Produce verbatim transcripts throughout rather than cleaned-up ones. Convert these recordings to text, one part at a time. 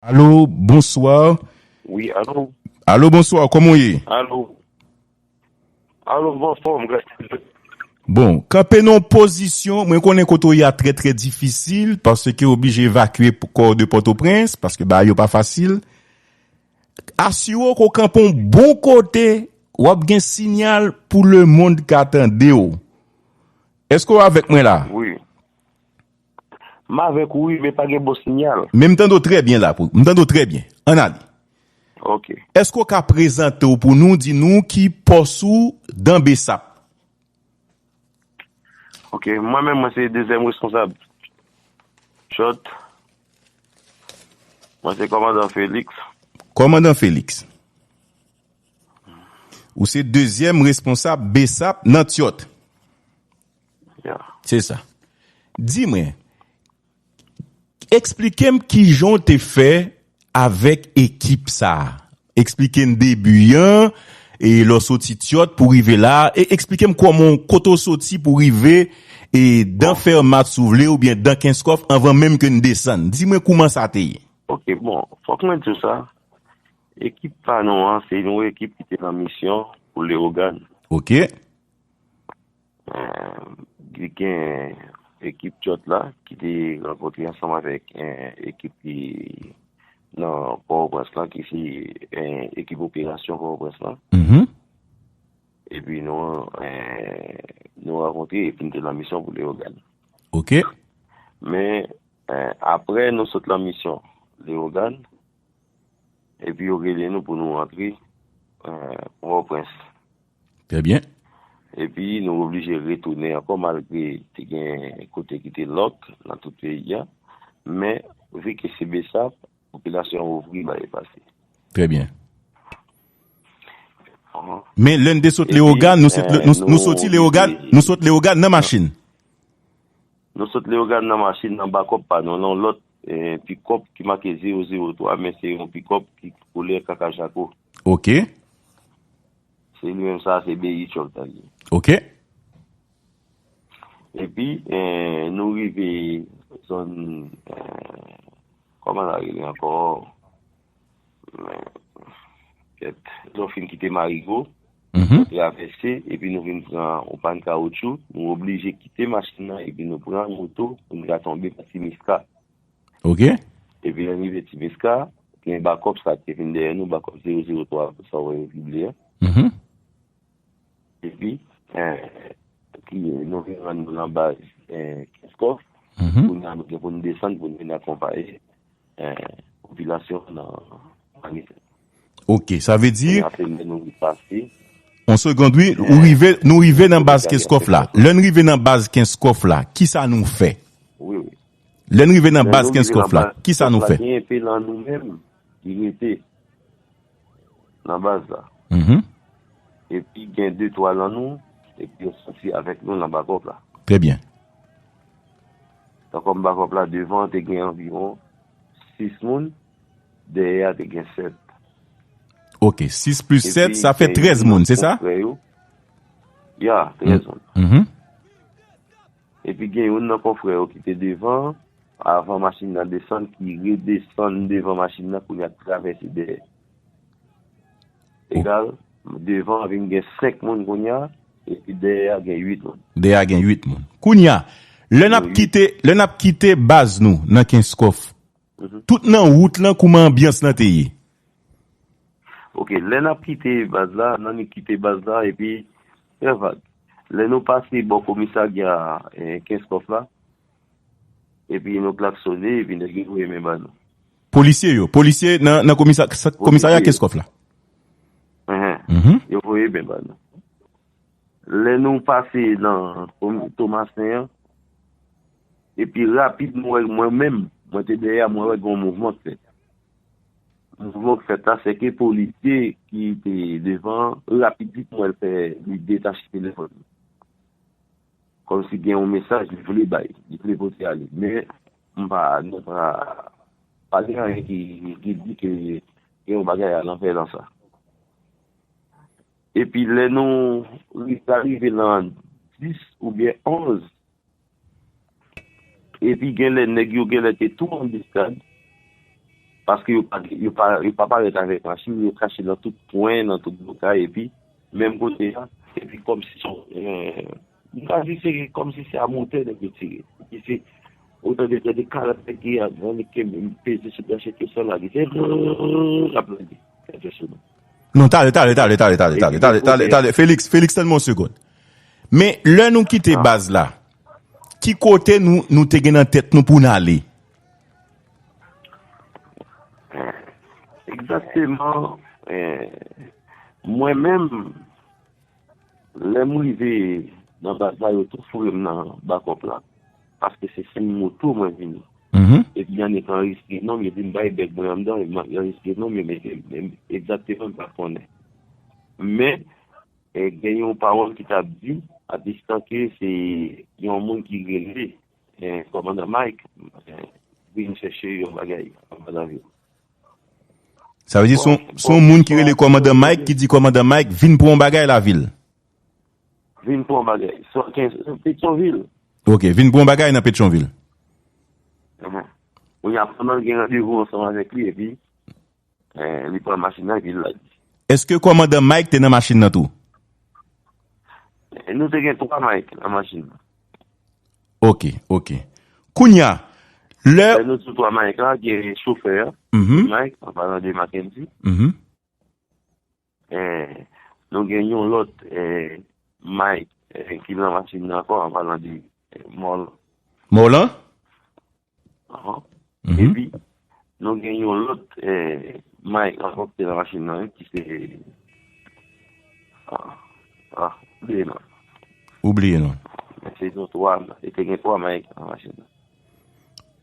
Alo, bonswa. Wi, alo. Alo, bonswa, kòman w ye? Alo. Alo, m anfòm, gras. Bon, kanpe nan yon pozisyon, mwen konnen kote w ye a trè, trè difisil, paske w oblije evakye p-, kò w de Pòtoprens, paske bagay yo pa fasil. Asire w ke w kanpe yon bon kote, w ap gen siyal pou lemonn ka tande w. Èske w avèk mwen la? Wi. M avèk ou, wi, men pa gen bon siyal. Men m tande w trè byen la, pou, m tande w trè byen. Ann ale. Ok. Èske w ka prezante w pou nou, di nou ki pòs ou dan BSAP? Ok, mwen menm, mwen se dezyèm responsab Tchòt. Mwen se kòmandan Félix. Kòmandan Félix. Ou se dezyèm responsab BSAP nan Tchòt. Ya. Se sa. Di mwen, eksplike m kijan w te fè avèk ekip sa a. Eksplike m debi an, e lè w soti Tchòt pou rive la a, e eksplike m kòman, kote w soti pou rive, e dan Bon. Fermat, si w vle, oubyen dan Kenskòf, anvan menm ke n desann. Di mwen kouman sa te ye. Ok, bon, fòk mwen di w sa. Ekip pa nou an, se yon ekip ki te nan misyon pou Leyogàn. Ok. Eh, li gen ekip Tchòt la ki te rankontre ansanm avèk, eh, ekip ki nan Pòtoprens lan, ki se, eh, ekip operasyon Pòtoprens lan. Mhm. Epi nou, eh, nou rankontre epi nou te nan misyon pou Leyogàn. Ok. Men, eh, apre nou sot nan misyon Leyogàn, epi yo rele nou pou nou rantre, eh, Pòtoprens. Trè byen. Epi nou oblije retounen ankò malgre te gen kote ki te lòk nan tout peyi a. Men, vi ke se BSAP, popilasyon an ouvri ba yo pase. Trè byen. Ahan. Men lè n te sot Epi, Leyogàn, nou sot, eh, nou, nou nou soti Leyogàn, rive nou sot Leyogàn nan machin. Nou sot Leyogàn nan machin nan bakòp pa nou, nan lòt, eh, pikòp ki make zewo zewo twa, men se yon pikòp ki koulè kaka jako. Ok. Se li menm sa, se B I Tchòt la li ye. Ok. Epi, eh, nou rive zòn, eh, kòman sa rele ankò? Men, kèt, lè w fin kite Marigo, Mhm. nou travèse, epi nou vin pran yon pàn kawotchou, nou oblije kite machin nan, epi nou pran moto, pou nou ka tonbe pa Ti Miska. Ok. Epi lè n rive Ti Miska, gen bakòp sa te vin dèyè nou, bakòp zewo zewo twa, sa w wè yo sible a. Mhm. Epi, eh, ki nou vin rann nou nan baz, eh, Kenskòf. Mhm. Kounye a nou gen pou n desann, pou n vin akonpaye, eh, popilasyon nan Manifè. Ok, sa vle di Kounye a se lè nou pase. On segond, wi, ou rive, nou rive nan baz Kenskòf la. Lè n rive nan baz Kenskòf la, kisa nou fè? Wi, wi. Lè n rive nan baz Kenskòf la, kisa nou fè? Gen enpe lan nou menm ki rete nan baz la. Mhm. Epi gen de twa lan nou, epi yo soti avèk nou nan bakòp la. Trè byen. Nan kòm bakòp la, devan te gen anviwon sis moun, dèyè a te gen sèt. Ok, sis plis sèt, sa fè trèz moun, se sa? Ya, trèz moun. Mhm. Epi gen youn nan konfrè yo ki te devan, avan machin nan desann, ki redesann devan machin nan, kounye a travèse dèyè. Egal, devan an vin gen senk moun kounye a, epi dèyè a gen uit moun. Dèyè a gen uit moun. Kounye a, lè n ap kite, lè n ap kite baz nou nan Kenskòf, tout nan wout lan, kouman anbyans lan te ye? Ok, lè n ap kite baz la, n annik kite baz la, epi, trè vag. Lè nou pase bò komisarya, eh, Kenskòf la, epi nou klaksonnen, epi nèg yo voye men ba nou. Polisye yo, polisye nan, nan komisa-, komisarya Kenskòf la. Mhm. Yo voye men ba nou. Lè nou pase nan Tomasen an, epi rapid, mwen wè, mwen menm, mwen te dèyè, mwen wè gen yon mouvman k fèt. Mouvman k fèt la, se ke polisye ki te devan, rapid vit, mwen wè l fè, li detache telefòn li. Kòmsi gen yon mesaj li vle bay, li vle pote ale. Men, m pa, nou pa, pa gen anyen ki, ki di ke gen yon bagay alanvè nan sa. Epi lè nou ri-, ta rive nan dis oubyen onz, epi genlè nèg yo genlè te tou anbiskad, Paske yo pa, yo pa, yo pa parèt avèk machin, yo kache nan tout kwen, nan tout blokay, epi menm kote a, epi kòmsi se, eh, m ka di se kòmsi se a motè nèg yo tire. Epi se otan de, de karant nèg ki a, nèg ki peze sou planche ke san lage. Se rrrr, ap lage. Sa fè sou nou. Non, talè, talè, talè, talè, talè, talè, talè, talè, talè. Felix, Felix, tann mwen yon segonn. Men, lè nou kite baz la, ki kote nou, nou te gen nan tèt nou pou n ale? Egzakteman, eh, mwen menm, lè m rive nan baz la, yo tou foure m nan bakòp la. Paske se sou moto mwen vini. Mhm. Epi y annik anrejistre non m, yo di m bay bèg mwen anndan, yo anrejistre non m, yo mete m, men egzakteman m pa konnen. Men, eh, gen yon pawòl ki t ap di, a distan ke se yon moun ki rele, eh, kòmandan Mike, eh, vin chèche yon bagay anba lavil. Sa vle di, se yon, se yon moun ki rele kòmandan Mike, ki di kòmandan Mike, vin pran yon bagay lavil. Vin pran yon bagay. Swa kenz, Petyonvil. Ok, vin pran yon bagay nan Petyonvil. Mhm. Kounye a, pandan l gen randevou ansanm avèk li, epi, eh, li pran machin nan, epi l lage. Èske kòmandan Mike te nan machin nan tou? Eh, nou te gen twa Mike nan machin nan. Ok, ok. Kounye a, lè... Lè nou sou twa Mike la, gen chofè a, mhm, Mike, an palan de Mackendy. Mhm. Eh, nou gen yon lòt, eh, Mike, eh, ki nan machin nan ankò, an palan de, eh, Mòl. Mòlan? Ahan. Mhm. Epi, nou gen yon lòt, eh, Mike ankò ki te nan machin nan, ki se, ah, ah, bliye non. Ou bliye non. Men se yon twa, e te gen twa Mike nan machin nan.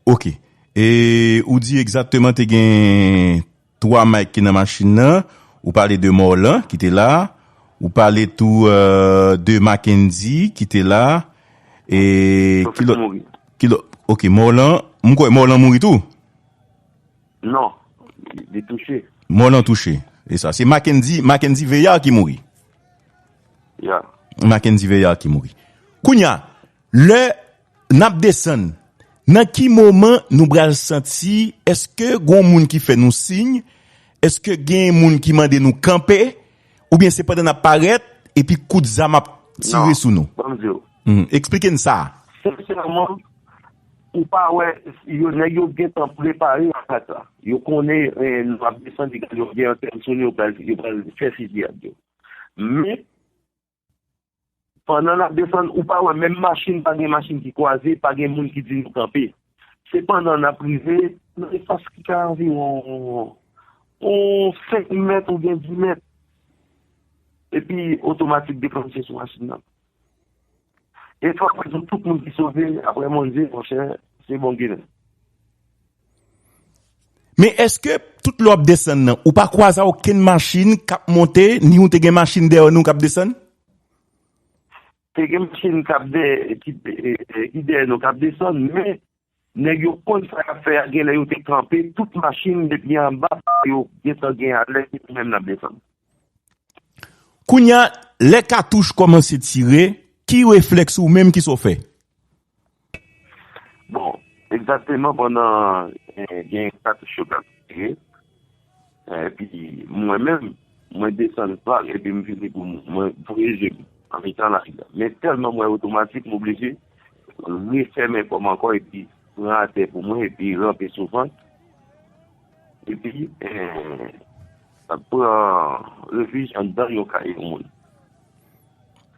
Ok. E ou di egzakteman te gen twa Mike ki nan machin nan. Ou pale de Mòlan ki te la. Ou pale tou, euh, de Mackendy ki te la. E ki lòt? Ki lòt? Ok, Mòlan. M kwè Mòlan mouri tou? Non, li, li touche. Mòlan touche. E sa, se Mackendy, Mackendy Veillard ki mouri. Ya. Mackendy Veillard ki mouri. Kounye a, lè n ap desann, nan ki moman nou pral santi, èske gon moun ki fè nou siy? Èske gen moun ki mande nou kanpe? Oubyen se pandan n ap parèt, epi kout zam ap tire sou nou? Non, ban m di w. Mhm. Eksplike n sa. Sensèman, ou pa wè, yo, nèg yo gentan prepare atak la. Yo konnen, eh, nou ap desann, yo gen antèn sou nou, yo pral, yo pral fè fiziyad yo. Men, pandan n ap desann, ou pa wè menm machin, pa gen machin ki kwaze, pa gen moun ki di nou kanpe. Se pandan n ap rive nan espas ki ka anviwon yon senk mèt oubyen dis mèt. Epi otomatik deklanche sou machin nan. E fò mwen di w, tout moun ki sove, apre Bondye, monchè, se bon Ginen. Men èske tout lè w ap desann nan, ou pa kwaze okenn machin k ap monte, ni ou te gen machin dèyè nou k ap desann? Te gen machin k ap dèyè, ki, e, e, ki dèyè nou k ap desann, men nèg yo konn sa y ap fè a, genlè yo te kanpe tout machin depi anba, yo gentan gen alèt, epi menm n ap desann. Kounye a, lè katouch kòmanse tire, ki reflèks ou menm, kisa w fè? Bon, egzakteman pandan, eh, gen katouch yo k ap tire, eh, epi mwen menm, mwen desann pa, epi m vini pou mwen voye je m nan mitan lari a. Men tèlman m wè otomatik, m oblije refèmen kò m ankò epi pran atè pou mwen epi ranpe sou vant. Epi, eh, pran refij anndan yon kay yon moun.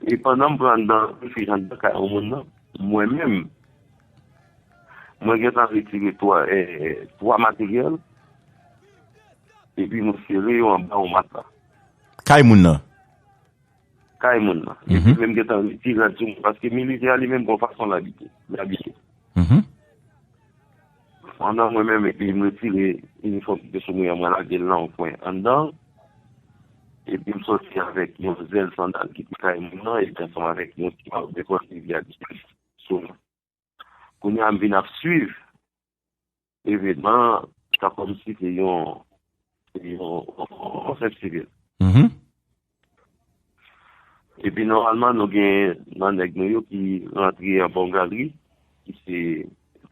E pandan m pran anndan, refij anndan kay yon moun nan, mwen menm, mwen gentan retire twa, eh, twa materyèl, epi mwen sere yo anba yon matla. Kay moun nan? Kay moun nan. Mhm. Epi menm gentan retire l sou mwen, paske militè a li menm gon fason l abite, li abiye. Mhm. Pandan mwen menm, epi m retire inifòm ki te sou mwen an, mwen lage l nan yon kwen anndan, epi m sòti avèk yon zèl sandal ki te kay moun nan, epi ansanm avèk yon ti bal de kòz ki vye a displis sou mwen. Kounye a, m vin ap swiv evenman an, sa kòmsi se yon, se yon, yon fèt sivil. Mhm. Epi nòmalman, nou gen nan nèg nou yo ki rantre anba yon galri, ki se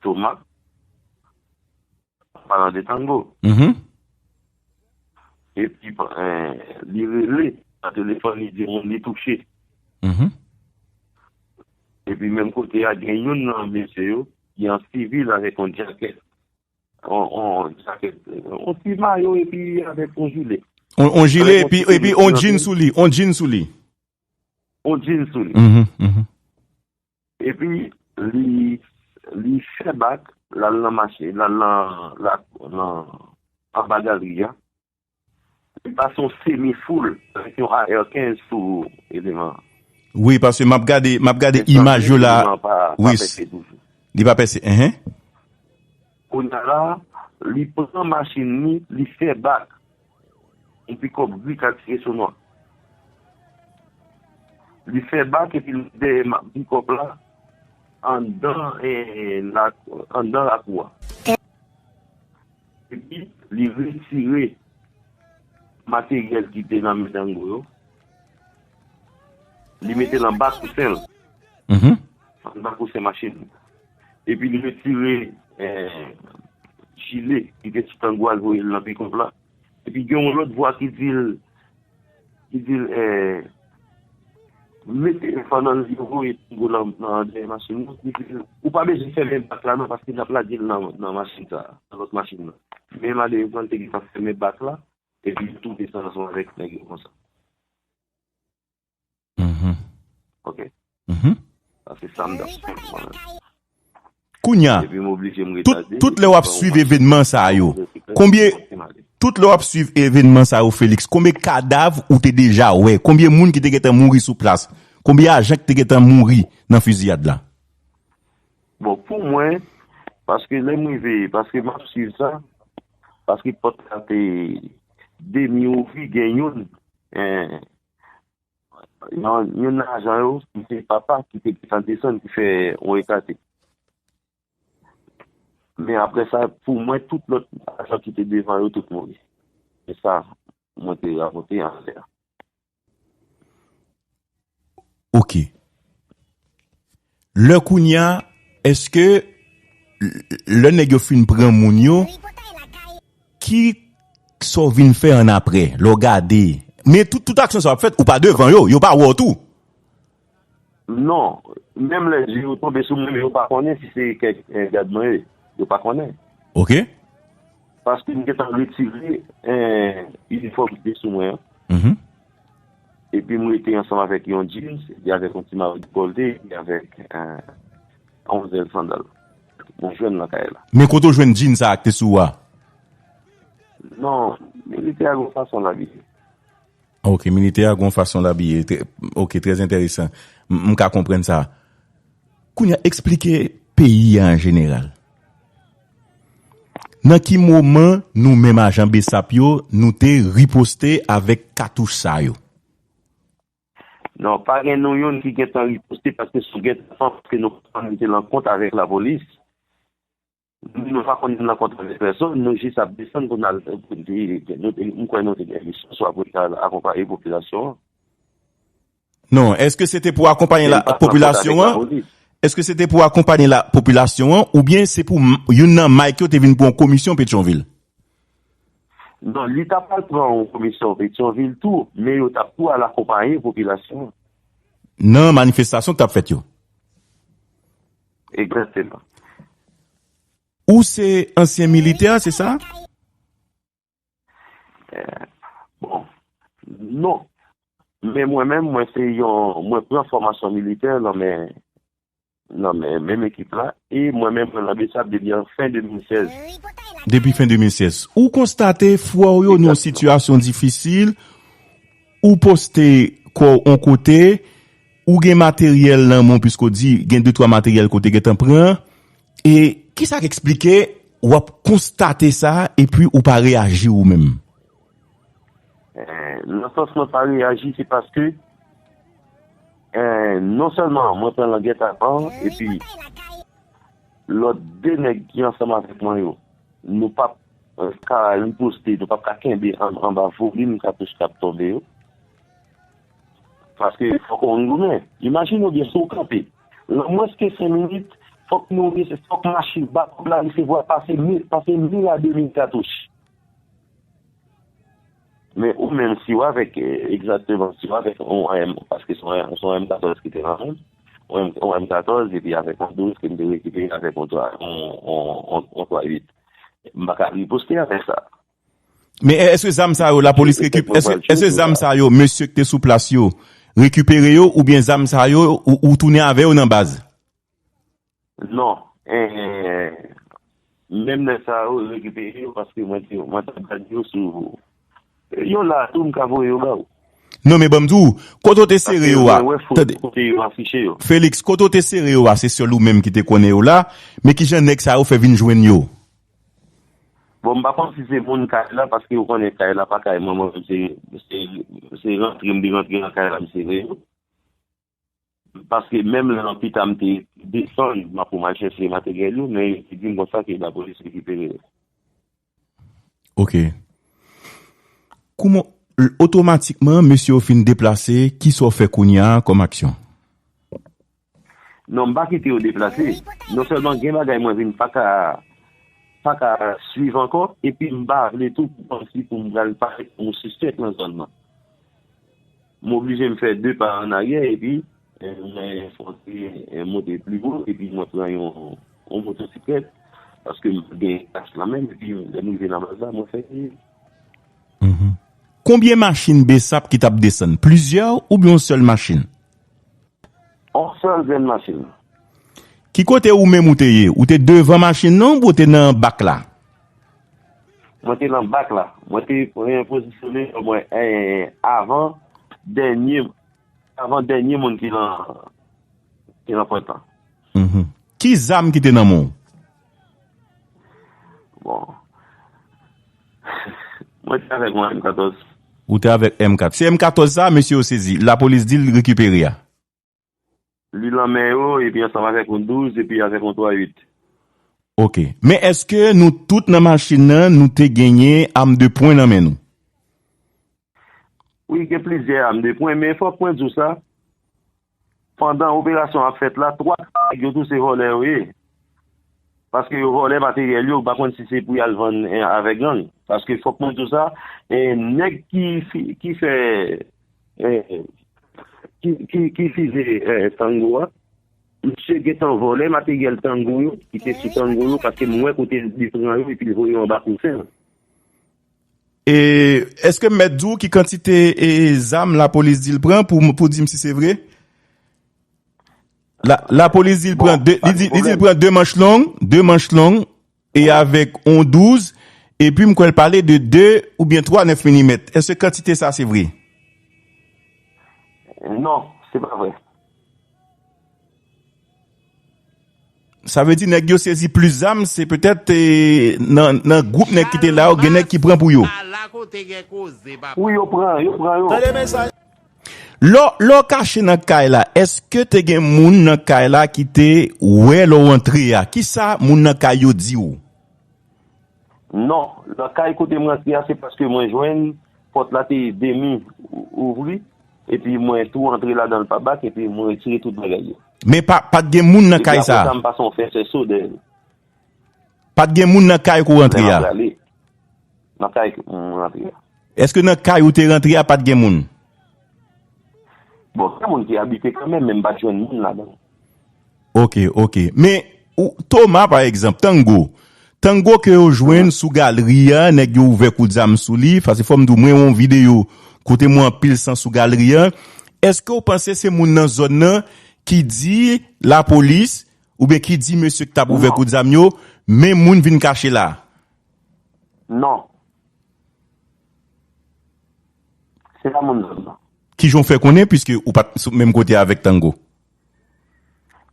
Thomas. Palan de Tango. Mhm. Epi, eh, li rele nan telefòn, li di moun li touche. Mhm. Epi menm kote a, gen youn nan mesye yo, ki an sivil avèk yon djakèt. On, on djakèt, on ti mayo epi avèk on jile. On, on jile epi, epi on jean sou li, on jean sou li. On jean sou li. Mhm, mhm. Epi li, li fè bak, l al nan machin, l al nan, la, nan, anba galri a. Li pase yon semi foul avèk yon A R kenz sou eleman an. Wi, paske m ap gade, m ap gade imaj yo la. Wi, li pa pèse toujou. Li pa pèse, enhen. Kounye a la, li pran machin li, li fè bak. Yon pikòp gri k atire sou nwa. Li fè bak epi l dèyè pikòp la anndan, eh, la, anndan lakou a. Epi li retire materyèl ki te nan men Tango yo. Li mete l anba kousen l. Mhm. Anba kousen machin li. Epi li retire, eh, jile ki te sou Tango a, l voye l nan pikòp la. Epi gen yon lòt vwa ki di l, ki di l, eh, mete, pandan yo voye Tango nan, nan dèyè machin nan, li di l, ou pa bezwen fèmen bak la non, paske n ap lage l nan, nan machin sa, nan lòt machin nan. Men malerezman, li te gentan fèmen bak la, epi li tou desann ansanm avèk nèg yo konsa. Mhm. Ok. Mhm. Sa se sa m t ap suiv mwen menm. Kounye a, epi m oblije m tout, rete tout lè w ap suiv evènman sa yo, konbyen, tout lè w ap suiv evènman sa yo, Felix, konbyen kadav ou te deja wè? Konbyen moun ki te gentan mouri sou plas? Konbyen ajan ki te gentan mouri nan fiziyad la? Bon, pou mwen, paske lè m rive, paske m ap suiv sa, paske pòt la te demi ouvri, gen youn, eh, yon, youn nan ajan yo, ki se papa, ki te gentan desann, ki fè yon ekate. Men apre sa, pou mwen, tout lòt ajan ki te devan yo, tout mouri. Se sa mwen te rakonte anlè a. Ok. Lè kounye a, èske l-, lè nèg yo fin pran moun yo, ki sa w vin fè annapre, lè w gade? Men tout, tout aksyon sa w ap fèt, ou pa devan yo, yo pa wè w tou. Non, menm lè je yo tonbe sou mwen, men yo pa konnen si se kèk, eh, gad mwen ye. Yo pa konnen. Ok. Paske m gentan retire, eh, inifòm ki te sou mwen an. Mhm. Epi m rete ansanm avèk yon jeans, epi avèk yon ti mayo dekòlte, epi avèk, eh, yon zèl sandal. Mwen jwenn nan kay la. Men kote w jwenn jeans sa a ki te sou ou a? Non, militè a gon fason l abiye. Ok, militè a gon fason l abiye. Trè, ok, trè enteresan. M, m ka konprann sa. Kounye a, eksplike peyi a an jeneral. Nan ki moman nou menm ajan BSAP yo, nou te riposte avèk katouch sa yo? Non, pa gen nou youn ki gentan riposte paske se yon gètanfan, paske nou pa konn te lankont avèk lapolis. Nou, nou pa konn te lankont avèk pèsòn, nou jis ap desann pou n al, pou n te, nou te, m kwè nou te gen misyon, swa pou n al akonpaye popilasyon an. Non, èske se te pou akonpaye la, popilasyon an? Èske se te pou akonpaye la, popilasyon an, oubyen se pou m-, youn nan Mike yo te vin pou yon komisyon Petyonvil? Non, li ta pral pran yon komisyon Petyonvil tou, men yo t ap tou al akonpaye popilasyon an. Nan manifestasyon k t ap fèt yo? Egzakteman. Ou se ansyen militè, se sa? Eh, bon, non. Men mwen menm, mwen se yon, mwen pran fòmasyon militè nan men, nan men, menm ekip la, e mwen menm, mwen nan BSAP depi an fen de mil sèz. Depi fen de mil sèz. Ou konstate frè w yo nan yon sitiyasyon difisil, ou poste kò w yon kote, ou gen materyèl nan men w, piske w di gen de twa materyèl ke w te gentan pran, e kisa k eksplike w ap konstate sa, epi ou pa reyaji ou menm? Eh, nan sans mwen pa reyaji, se paske, eh, non sèlman mwen pran langèt avan, epi lòt de nèg ki ansanm avèk mwen yo, nou p ap, eh, ka riposte, nou p ap ka kenbe an, anba volim katouch k ap tonbe yo. Paske fòk ou goumen. Imajine w byen, si w kanpe, nan mwens ke senk minit, Fòk nou, fòk machin, bakòp la resevwa pase mil, pase mil a de mil katouch. Men ou menm, si w avèk, eh, egzakteman, si w avèk yon M, paske se yon, se yon M katòz ki te nan men m, yon M, yon M katòz, epi avèk yon douz ke m te rekipere avèk yon twa, yon, yon, yon, yon twa uit. M pa ka riposte avèk sa. Men èske zam sa yo, lapolis rekip-, èske, èske zam sa yo, mesye ki te sou plas yo, rekipere yo, oubyen zam sa yo, ou, ou tounen avè yo nan baz? Non. Eh, menm nèg sa yo rekipere yo paske mwen te, mwen t ap gade yo sou, yo la tou, m ka voye yo ba ou. Non, men ban m di w, kote w te sere yo a? Tande. Kote yo afiche yo. Felix, kote w te sere yo a, se sèl ou menm ki te konnen yo la, men kijan nèg sa yo fè vin jwenn yo? Bon, m pa konn si se moun kay la, paske ou konnen kay la pa kay mwen, mwen menm se, se, se rantre, m te rantre nan kay la, m sere yo. Paske menm lè anpita m te desann, m ap pou m al chèche materyèl yo, men yo te di m konsa ke lapolis rekipere yo. Ok. Kouman, otomatikman, mesye yo fin deplase, kisa w fè kounye a kòm aksyon? Non, m pa kite yo deplase. Non sèlman gen bagay mwen vin pa ka, pa ka swiv ankò, epi m pa vle tou pou kòmsi pou m pral parèt kòm yon sispèk nan zòn nan. M oblije m fè de pa an aryè, epi, eh, mwen fòse, eh, monte pli wo, epi mwen pran yon, yon motosiklèt, paske m gen kas la menm, epi lè m rive nan baz la, mwen fè. Mhm. Konbyen machin besap ki t ap desann? Plizyè oubyen yon sèl machin? Yon sèl grenn machin. Ki kote ou menm ou te ye? Ou te devan machin nan oubyen ou te nan bak la? Mwen te nan bak la. Mwen te, mwen pozisyone mwen, eh, avan dènye, avan dènye moun ki nan, ki nan pwent lan. Mhm. Ki zam ki te nan men w? Bon. Mwen te avèk yon M katòz. Ou te avèk M katòz. Se M katòz sa, mesye yo sezi. Lapolis di l rekipere a. Li nan men yo, epi ansanm avèk yon douz, epi avèk yon twa uit. Ok. Men èske nou tout nan machin nan, nou te genyen arme de poing nan men nou? Wi, gen plizyè arme de poing, men fòk mwen di w sa. Pandan operasyon ap fèt la, twa nèg yo tou se vòlè yo ye. Paske yo vòlè materyèl yo, m pa konn si se pou y al vann, eh, avèk gang. Paske fòk mwen di w sa, eh, nèg ki fi-, ki fè, eh, ki, ki, ki fize, eh, Tango a, misye gentan vòlè materyèl Tango yo, ki te sou Tango yo, paske m wè kote li pran yo epi l voye yo anba kousen. E, èske m mèt di w ki kantite, e, zam lapolis di l pran pou, pou di m si se vre? La, lapolis di l pran de, li di, li di l pran de manch long, de manch long, e avèk yon douz, epi m kwè l pale de de oubyen twa nèf milimèt. Èske kantite sa se vre? Non, se pa vre. Sa vle di nèg yo sezi plis zam, se petèt, eh, nan, nan gwoup nèg ki te la yo, gen nèg ki pran pou yo. Wi, yo pran, yo pran yo. Tande mesaj. Lè, lè w kache nan kay la, èske te gen moun nan kay la ki te wè lè w antre a? Kisa moun nan kay yo di w? Non, nan kay kote m rantre a, se paske mwen jwenn pòt la te demi ou-, ouvri, epi mwen tou antre ladan l pa bak, epi mwen retire tout bagay yo. Men pa, pa t gen moun nan kay sa? Epi apre sa, m pase yon fè sèso dèyè l. Pa t gen moun nan kay ke w rantre a? Lè m ap prale. Nan kay ke m rantre a. Èske nan kay ou te rantre a, pa t gen moun? Bon, gen moun ki abite kanmenm, men m pa t jwenn moun ladan. Ok, ok. Men, ou, Thomas, pa egzanp, Tango. Tango ke yo jwenn sou galri a, nèg yo ouvè kout zam sou li, paske fò m di w, mwen wè yon videyo kote m wè anpil san sou galri a. Èske w panse se moun nan zòn nan ki di lapolis, oubyen ki di mesye ki t ap ouvè kout zam yo, men moun vin kache la? Non. Se pa moun zòn nan. Kijan w fè konnen, piske ou pa t sou menm kote avèk Tango?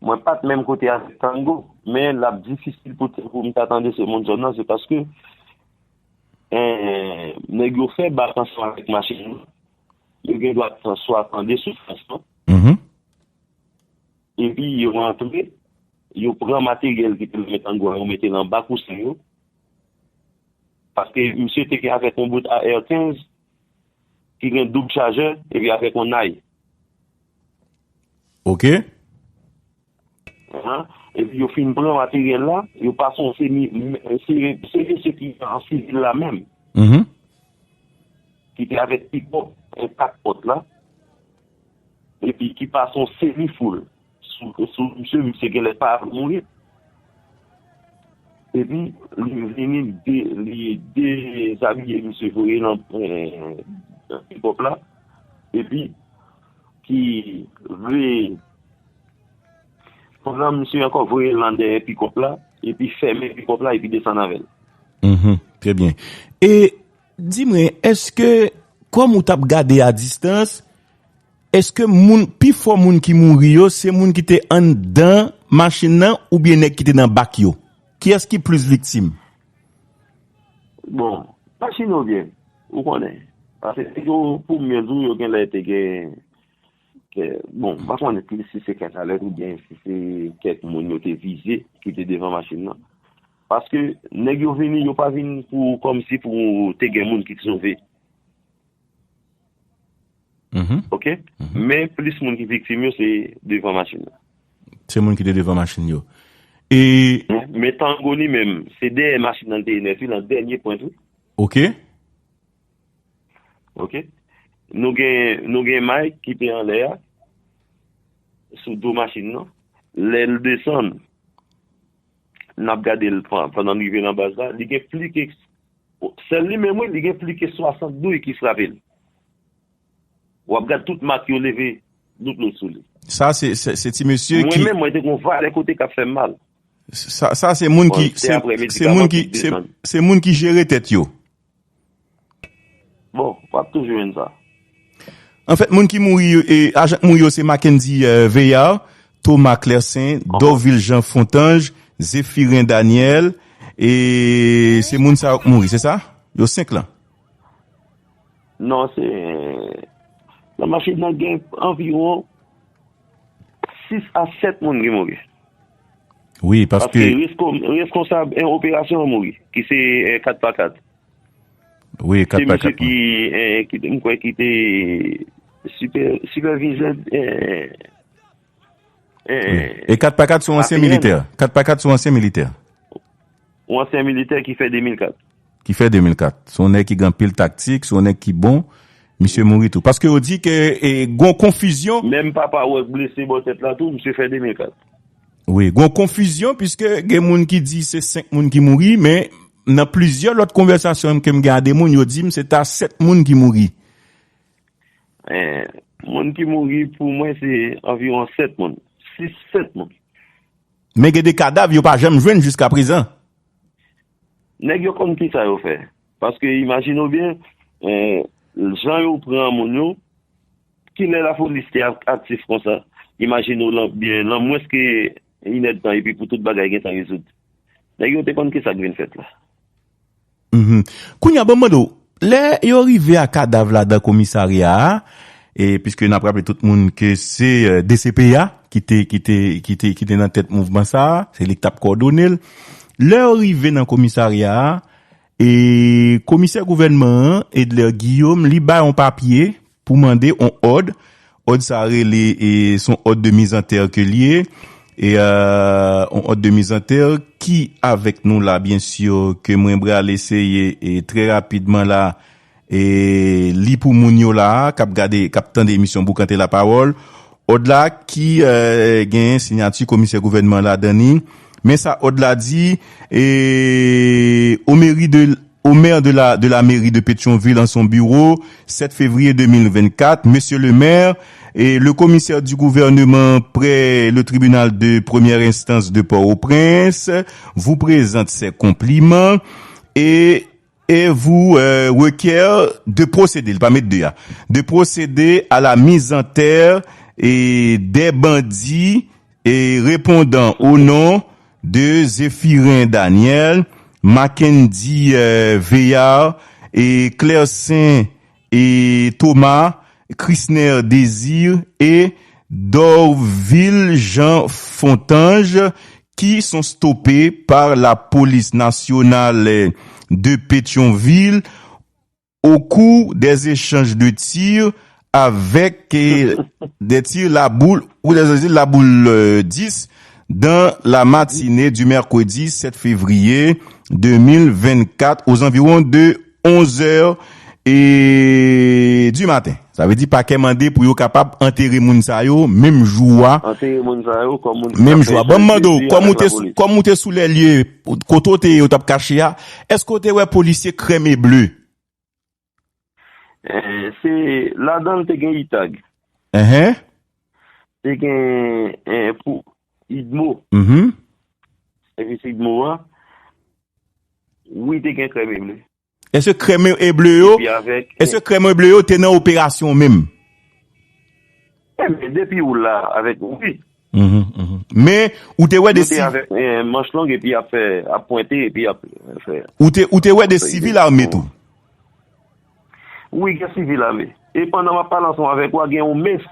Mwen pa t menm kote avèk Tango, men l ap difisil pou, pou m ta tande se moun zòn nan, se paske, eh, nèg yo fè bak ansanm avèk machin nan. Yo gen dwa t swa tande souflans lan. Mhm. Epi yo rantre, yo pran materyèl ki te nan men Tango a, yo mete l anba kousen yo. Paske misye te gen avèk yon bout A R kenz ki gen doub chajè, epi avèk yon nay. Ok. Ahan. Epi yo fin pran materyèl la, yo pase yon semi, se, se mesye ki an sivil la menm, Mhm. ki te avèk pikòp, e, kat pòt la, epi ki pase yon semi foul sou, sou misye, misye genlè pa vle mouri. Epi, li vini de, li dezabiye misye, voye nan, e, pikòp la. Epi, ki re, pandan misye ankò voye l nan dèyè pikòp la, epi fèmen pikòp la, epi desann avè l. Mhm, trè byen. E di mwen, èske, kòm ou t ap gade a distans, èske moun, pifò moun ki mouri yo, se moun ki te anndan machin nan oubyen nèg ki te nan bak yo? Kiyès ki plis viktim? Bon, machin yo byen, ou konnen. Paske nèg yo, pou m byen di w, yo genlè te gen, ke, bon, m pa konnen si se kèk alèt oubyen si se kèk moun yo te vize ki te devan machin nan. Paske nèg yo vini, yo pa vin pou, kòmsi pou te gen moun ki t sove. Mhm. Ok? Mhm. Men plis moun ki viktim yo, se devan machin nan. Se moun ki te devan machin yo. E Men Tango li menm, se dèyè machin nan li te ye nèt, wi, nan dènye pwent, wi. Ok. Ok? Nou gen, nou gen Mike ki te anlè a, sou do machin nan. Lè l desann, n ap gade l pan-, pandan n rive nan baz la, li gen pli ke, sèl li menm, wi, li gen pli ke swasant douy ki frape l. W ap gade tout mak yo leve dout lòt sou li. Sa, se, se, se ti mesye Mwen ki menm, mwen te gon valè kote k ap fè m mal. Sa, sa se moun Bon, ki, se se, aprèmidi se moun ki, se, se moun ki jere tèt yo. Bon, w ap toujou jwenn sa. Anfèt, moun ki mouri yo, e, ajan k mouri yo, se Mackendy, e, Veyard, Thomas Clersaint, Aha. Dorvil Jean Fontange, Zéphirin Daniel, e se moun sa yo k mouri, se sa? Yo senk lan. Non, se, nan machin nan gen anviwon sis a sèt moun ki mouri. Wi, paske Paske resko-, reskonsab, e, operasyon an mouri, ki se, e, kat pa kat. Wi, kat pa kat. Se misye ki, e, ki te, m kwè ki te sipè-, sipèvizè, e, e, Wi. E kat pa kat se yon ansyen A P N. Militè. Kat pa kat se yon ansyen militè. Yon ansyen militè ki fè de mil kat. Ki fè de mil kat. Se yon nèg ki gen anpil taktik, se yon nèg ki bon. Misye mouri tou. Paske yo di ke, e, gon konfizyon. Menm papa wè k blese bò tèt la tou, misye fè de mil kat. Wi, gon konfizyon, piske gen moun ki di se senk moun ki mouri, men nan plizyè lòt konvèsasyon ke m gen a de moun, yo di m se ta sèt moun ki mouri. E, moun ki mouri, pou mwen, se anviwon sèt moun. Sis, sèt moun. Men gen de kadav yo pa janm jwenn jiska prezan. Nèg yo konn kisa yo fè. Paske imajine w byen, e, jan yo pran moun yo, kilè lapolis te ak-, aktif konsa, imajine w lan, byen, lan mwens ke inèdtan epi pou tout bagay gentan rezoud. Nèg yo te konn kisa k vin fèt la. Mhm. Kounye a, bon, m mande w, lè yo rive a kadav la dan komisarya a, e piske n ap raple tout moun ke se, e, D C P A ki te, ki te, ki te, ki te nan tèt mouvman sa a, se li k t ap kòdone l. Lè yo rive nan komisarya a, e komisè gouvènman an, Edler Guillaume, li bay yon papye pou mande yon òd. Òd sa a rele, e, se yon òd de mizantè ke l ye. E, e, yon òd de mizantè ki avèk nou la, byen si, ke mwen pral eseye, e, trè rapidman la, e, li pou moun yo la, k ap gade, k ap tande emisyon Boukante Lapawòl. Òd la ki, e, gen siyati komisè gouvènman ladan li. Men sa òd la di, e, au mairie de, au maire de la, de la mairie de Pétion-Ville en son bureau, sept février deux mille vingt-quatre, Monsieur le maire et le commissaire du gouvernement près le tribunal de première instance de Port-au-Prince vous présente ses compliments et et vous, euh, requiert de procéder, li pa met de a, de procéder à la mise en terre et des bandits et répondant au nom de Zéphirin Daniel, Mackendy, euh, Veyard et Clersaint et Thomas, Chrisner Désir et Dorvil Jean Fontange, qui sont stoppés par la police nationale de Pétion-Ville au cours des échanges de tirs avec, euh, des tirs la boule ou des, la boule, euh, dix dans la matinée du mercredi sept février deux mille vingt-quatre aux environs de onze heures et du matin. Sa vle di pakè mande pou yo kapab antere moun sa yo menm jou a. Antere moun sa yo kòm moun ki t ap fè echanj de zi avèk lapolis. Menm jou a. Ban m mande w, kòm ou te sou lè lye, kote w te ye, yo t ap kache a, èske w te wè polisye krèm e ble? Eh, se ladan l te gen itag. Enhen. Te gen eh, pou idmo. Mhm. Sèvis idmo a. Wi, te gen krèm e ble. Èske krèm e ble yo, epi avèk èske krèm e ble yo te nan operasyon menm? Enben, depi ou la avèk ou, wi. Mhm, mhm. Men, ou te wè de yo te siv- avèk eh, manch long epi ap fè, ap pwente epi ap fè. Ou te, ou te wè de sivil ame tou? Wi, gen sivil ame. E pandan m ap pale ansanm avèk ou a, gen yon mes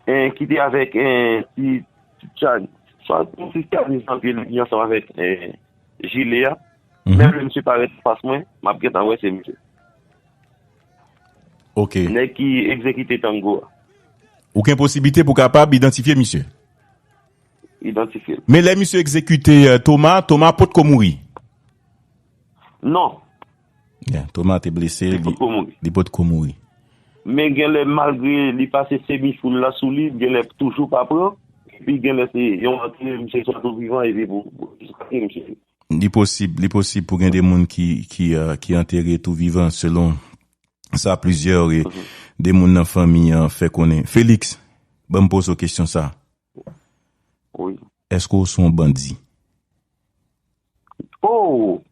eh, ki te avèk eh, ti, ti tchag, swa yon ti tchag nan pye li ansanm avèk eh, jile a. Mhm. Menm lè misye parèt anfas mwen, m ap gentan wè se misye. Ok. Nèg ki egzekite Tango a. Ou gen posiblite pou kapab idantifye misye? Idantifye l. Men lè misye egzekite eh, Thomas, Thomas potko mouri? Non. Yeah, Thomas te blese, li potko mouri. Li potko mouri. Men genlè malgre li pase semifoul la sou li, genlè toujou pa pran. Epi genlè se yon antre misye swa tou vivan epi pou, pou, pou jiska ke misye. Li posib, li posib pou gen de moun ki, ki, eh, ki antere tou vivan selon sa plizyè eh, de moun nan fanmi an fè konnen. Felix, ban m poze w kesyon sa. Wi. Èske w se yon bandi? Oh!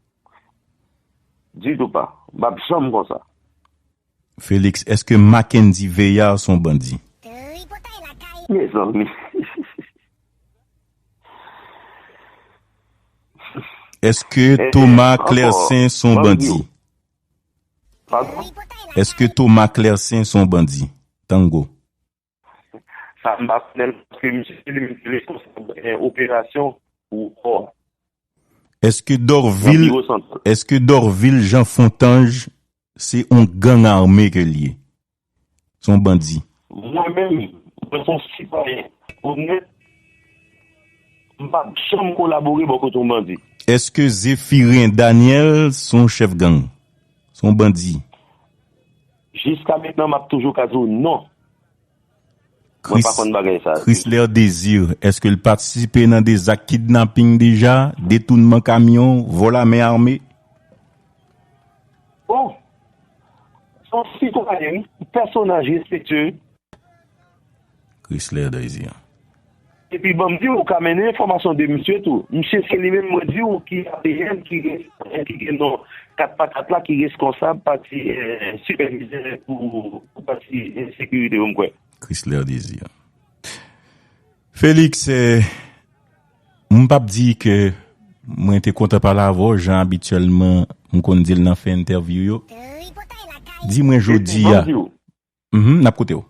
Ditou pa. M p ap janm konsa. Felix, èske Mackendy Veillard se yon bandi? Mezanmi. Èske Thomas Clercin se yon bandi? Padon? Èske Thomas Clercin se yon bandi? Tango. Sa m pa konnen l, paske misye se li menm ki responsab eh, operasyon pou kò a. Èske Dorvil, èske Dorvil Jean Fontange se yon gang ame ke l ye? Se yon bandi. Mwen menm, mwen se yon sitwayen onèt, m p ap janm kolabore bò kote yon bandi. Èske Zéphirin Daniel se yon chèf gang? Se yon bandi. Jiska mentnan, m ap toujou ka di w non. Mwen pa konn bagay sa. Chrysler Désir, èske l patisipe nan de zak kidnaping deja, detounman kamyon, vòl a men ame? Bon, se yon sitwayen, wi, pèsonaj respektye. Chrysler Désir. Epi ban m di w, ou ka mennen enfòmasyon de misye tou. Misye se li menm mwen di w ki A P N, ki gen, ki gen non kat pa kat la, ki reskonsab pati eh, sipèvizè pou, pou pati eh, sekirite yo, m kwè. Chrysler Désir. Felix, eh, m p ap di ke mwen te kontan pale avè w, jan abityèlman m konn di l nan fen entèvyou yo. Di mwen jodi a. Epi, ban m di w. Mhm, n ap koute w.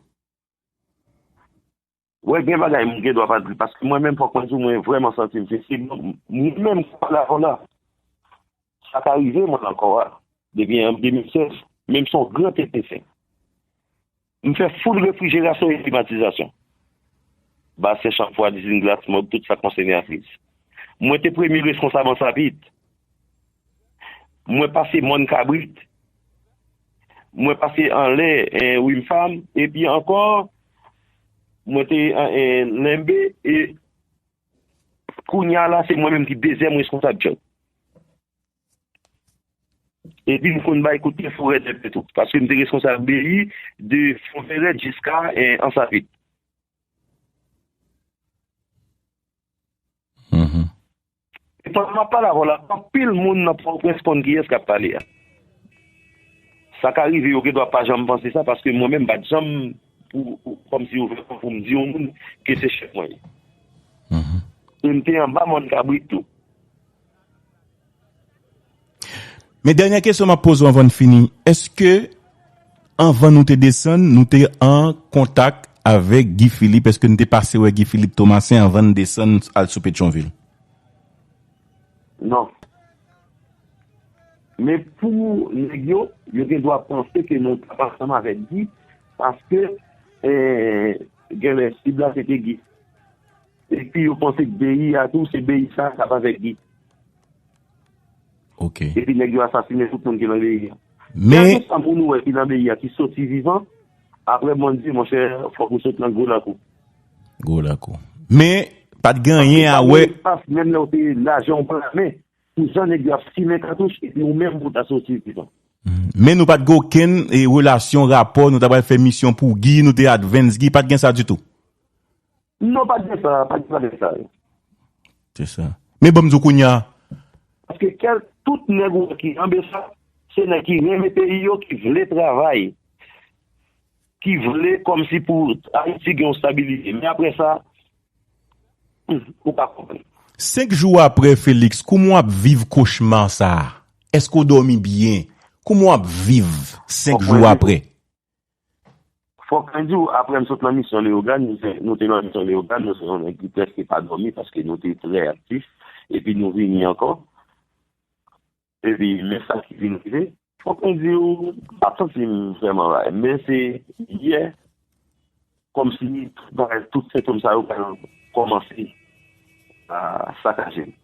Wè, gen bagay m gen dwa pa di l, paske mwen menm, fòk mwen di w, mwen vrèman santi m se, se mwen menm k ap pale avè w la. Sa ka rive mwen ankò a, depi an de mil sèz, men m se yon gran teknisyen. M fè full refrijerasyon e klimatizasyon. Basen, chanm fwadizin, glas, mòg, tout sa k konsène Afiz. Mwen te premye reskonsab Ansapit. Mwen pase Mòn Kabrit. Mwen pase anlè eh, Wimfam. Epi ankò, mwen te an eh, Lenbe. E kounye a la, se mwen menm ki dezyèm reskonsab Djòb. Epi m konn bay kout fen forè dèpè tou. Paske m te reskonsab B I de Fonvèrèt jiska eh, Ansapit. Mhm. E pandan m ap pale avè w la, anpil moun nan Pòtoprens konn kiyès k ap pale a. Sa ka rive yo gendwa pa janm panse sa, paske mwen menm m pa t janm pou, pou, kòmsi ouvè kò pou m di yon moun ke se chèf mwen ye. Mhm. E m te anba Mòn Kabrit tou. Men dènyè kesyon m ap poze w anvan n fini, èske anvan nou te desann, nou te an kontak avèk Guy Philippe? Èske nou te pase wè Guy Philippe Thomassaint anvan n desann al sou Petyonvil? Non. Men pou nèg yo, yo gen dwa panse ke nou t ap ansanm avèk Guy, paske eh, genlè sib la se te Guy. epi yo panse ke peyi a tou, se peyi sa k ap avèk li. Ok. Epi nèg yo asasinen tout moun ki nan peyi a. Men, Sa moun ou wè ki nan peyi a ki soti vivan, apre Bondye, monchè, fòk ou sot nan gwo lakou. Gwo lakou. Men, pa t gen anyen a wè. Pas, menm lè w te lajan w pran men, pou jan nèg yo ap simen katouch, epi ou menm pou ta soti vivan. Men nou pa t gen okenn e, relasyon, rapò, nou ta pral fè misyon pou Guy, nou te advance Guy, pa t gen sa ditou. Non, pa t gen sa, pa t gen sa. Se sa. Men ban m di w kounye a. Paske kèl tout nèg ou wè ki anbe sa, se nèg ki renmen peyi yo, ki vle travay, ki vle kòmsi pou Ayiti gen yon stabilite. Men apre sa, hmm, ou pa konprann. Senk jou apre, Felix, kouman w ap viv kochma sa a? Èske w dòmi byen? Kouman w ap viv senk jou apre? Fòk mwen di w, apre m sot nan misyon Leyogàn, nou te, nou te nan misyon Leyogàn, nou se yon nèg ki prèske pa dòmi paske nou te trè aktif, epi nou vini ankò. Epi, men sa ki vin rive, fòk mwen di w, m pa t santi m vrèman bay, men se yè, kòmsi tout bagay, tout sentòm sa yo pral kòmanse a sakaje m.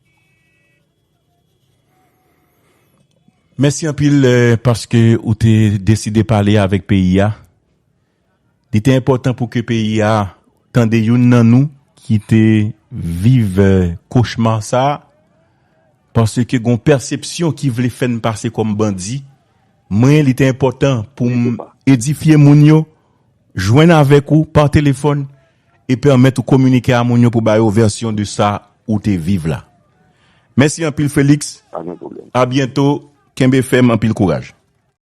Mèsi anpil eh, paske ou te deside pale avèk peyi a. Li te enpòtan pou ke peyi a tande youn nan nou ki te viv eh, kochma sa a, paske gon pèsepsyon ki vle fè n pase kòm bandi. Mwen, li te enpòtan pou m edifye moun yo, jwenn avèk ou pa telefòn e pèmèt ou kominike a moun yo pou ba yo vèsyon de sa ou te viv la. Mèsi anpil, Felix. Pa gen pwoblèm. A byento. Kenbe fèm, anpil kouraj.